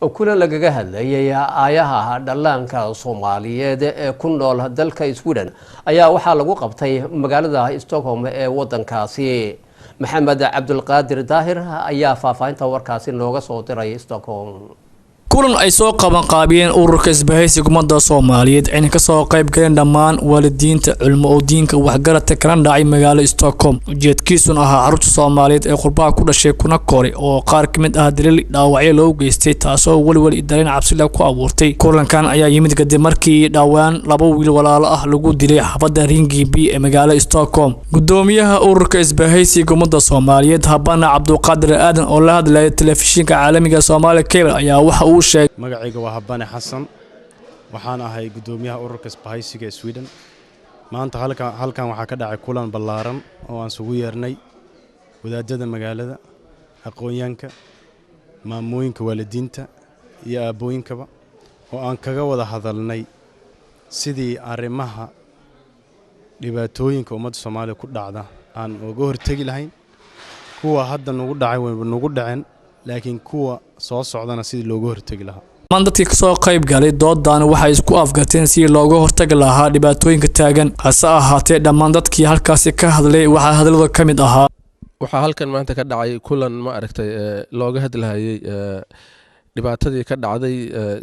Kulan lagaga hadlayay aayaha dhallaanka Soomaaliyeed ee ku nool dalka Sweden ayaa waxaa lagu qabtay magaalada Stockholm ee wadankaasi. Maxamed Cabdulqaadir Daahir ayaa faahfaahinta warkaasi nooga soo diray Stockholm. Kulan ay soo qabanqaabiyeen ururka Isbahaysiga Ummadda Soomaaliyeed, ayna kasoo qayb galeen dhammaan waalidiinta, culimo oo diinka, waxgaradka, kana dhacay magaalo Stockholm, ujeedkiisuna ahaa carruurta Soomaaliyeed ee qurbaha ku dhashay kuna koray oo qaar ka mid ah dilal, dhaawacyo loo geystay, taasoo welwel iyo dareen cabsile ku abuurtay. Kulankan ayaa yimid kadib markii dhowaan laba wiil walaalo ah lagu dilay xaafadda Rinkeby ee magaalo Stockholm. Gudoomiyaha ururka Isbahaysiga Ummadda Soomaaliyeed, Habana Cabduqaadir Aadan, oo la hadlayay telefishinka caalamiga Soomaaliya Cable, ayaa waxa uu sheegay: Magacayga waa Habane Xasan, waxaan ahay guddoomiyaha ururka Isbahaysiga ee Sweden. Maanta halkan waxaa ka dhacay kulan ballaaran oo aan isugu yeernay wadaadada magaalada, aqoonyaanka, maamooyinka, waalidiinta iyo aabbooyinkaba, oo aan kaga wada hadalnay sidii arrimaha dhibaatooyinka ummadda Soomaaliya ku dhacda aan uga hortegi lahayn. Kuwa hadda nagu dhacay wayba nagu dhaceen, laakiin kuwa soo socdana sidii looga hortegi lahaa. Dhammaan dadkii kasoo qayb galay doodan waxay isku afgarteen sidii looga hortagi lahaa dhibaatooyinka taagan. Hase ahaatee, dhammaan dadkii halkaasi ka hadlay waxaa hadalada ka mid ahaa: Waxaa halkan maanta ka dhacay kulan, ma aragtay, looga hadlahayay dhibaatadii ka dhacday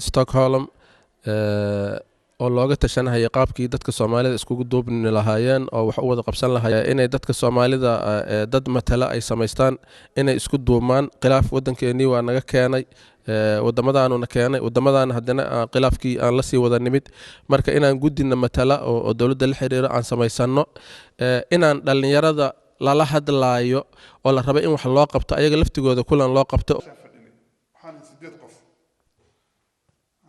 Stockholm, oo looga tashanahayay qaabkii dadka Soomaalida iskugu duubni lahaayeen oo wax u wada qabsan lahaayeen, inay dadka Soomaalida dad matala ay samaystaan, inay isku duubmaan. Khilaaf waddankeenii waa naga keenay, wadamadaanuna keenay, wadamadaana haddana khilaafkii aan la sii wada nimid. Marka inaan guddina matala oo dowladda la xiriiro aan samaysano, inaan dhallinyarada lala hadlaayo oo la raba in wax loo qabto ayaga laftigooda kulan loo qabto. Waxaan sideed qof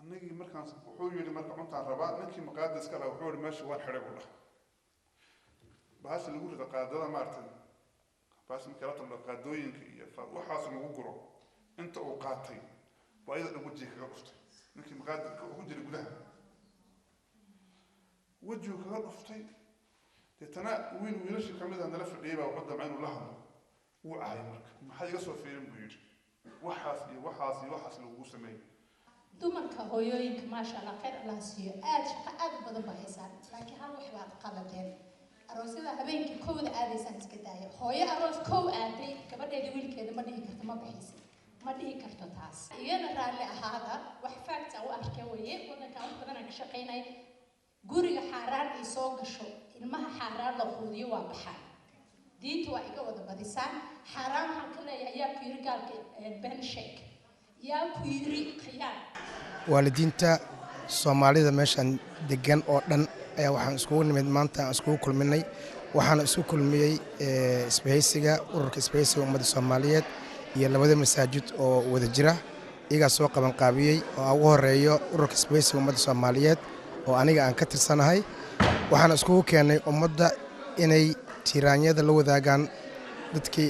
annagii markaas. Wuxuu yidhi marka cuntaan rabaa. Ninkii maqaayadda iska lahaa wuxuu yidhi meesha waan xidhay, buu dhaha. Bahasha lagu rido qaadada, maaragtay, bahasha markii la taldho qaadooyinka iyo waxaas lagu guro, inta uu qaatay waa iyada dhan wejiga kaga dhuftay. Ninkii maqaayadda ku jiray gudaha wejigu kaga dhuftay. Deetana wiil wiilashii kamid ah nala fadhiyay baa wuxuu damcay inuu la hadlo. Wuu caayay marka. "Maxaad iga soo fiirin?" buu yidhi. "Waxaas iyo waxaas iyo waxaas lagugu sameeyey." Dumarka, hooyooyinka, maasha Allah, khayr Allah siiyo, aad shaqo aad u badan baa haysaan, laakiin hal wax baad qaladeen: aroosyada habeenkii 1da aadaysaan iska daaya. Hooyo aroos 1 aaday gabadheeda, wiilkeeda ma dhihi karto ma baxaysa, ma dhihi karto taas. Iyana raalli ahaada, wax fact u arkay weeye. Wadankan wax badan aan ka shaqaynaya, guriga xaaraan ay soo gasho, ilmaha xaaraan la quudiyo waa baxaan. Diinta waa iga wada badisaan. Xaaraan waxaan ka leeyahay, yaa ku yiri gaalka been sheeg? Yaa ku yiri khiyaan? Waalidiinta Soomaalida meeshaan degan oo dhan ayaa waxaan iskugu nimid maanta, aan iskugu kulminay. Waxaana isku kulmiyey isbahaysiga, ururka Isbahaysiga Ummadda Soomaaliyeed iyo labada masaajid oo wada jira. Iyagaa soo qabanqaabiyey, oo aan ugu horeeyo ururka Isbahaysiga Ummadda Soomaaliyeed oo aniga aan ka tirsanahay. Waxaana iskugu keenay ummadda inay tiiraanyada la wadaagaan dadkii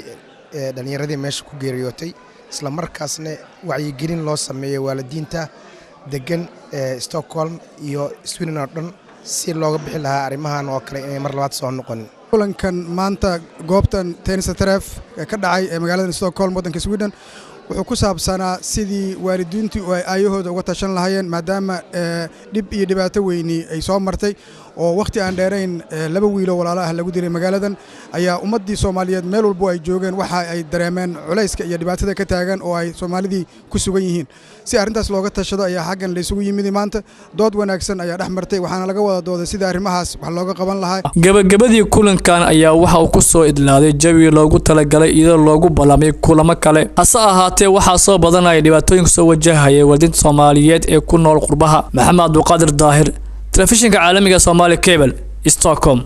dhallinyaradii meesha ku geeriyootay, isla markaasna wacyigelin loo sameeyo waalidiinta degan Stockholm iyo Sweden oo dhan, si looga bixi lahaa arrimahan oo kale inay mar labaad soo noqonin. Kulankan maanta goobtan Tensta Träff ka dhacay ee magaalada Stockholm, waddanka Sweden, wuxuu ku saabsanaa sidii waalidiintu ay aayahooda uga tashan lahaayeen, maadaama dhib iyo dhibaato weyni ay soo martay oo wakhti aan dheerayn laba wiiloo walaalo ah lagu dilay magaaladan. Ayaa ummaddii Soomaaliyeed meel walbo ay joogeen waxa ay dareemeen culayska iyo dhibaatada ka taagan oo ay Soomaalidii ku sugan yihiin. Si arrintaas looga tashado ayaa xaggan laysugu yimid maanta. Dood wanaagsan ayaa dhex martay, waxaana laga wada dooday sidii arrimahaas wax looga qaban lahaa. Gabagabadii kulankan ayaa waxa uu ku soo idlaaday jawi loogu talagalay, iyadoo loogu ballamay kulamo kale. Hase ahaatee, waxaa soo badanaya dhibaatooyinka soo wajahaya waalidiinta Soomaaliyeed ee ku nool qurbaha. Maxamed Abduqaadir Daahir, telefishinka caalamiga Soomaali Cable, Stockholm.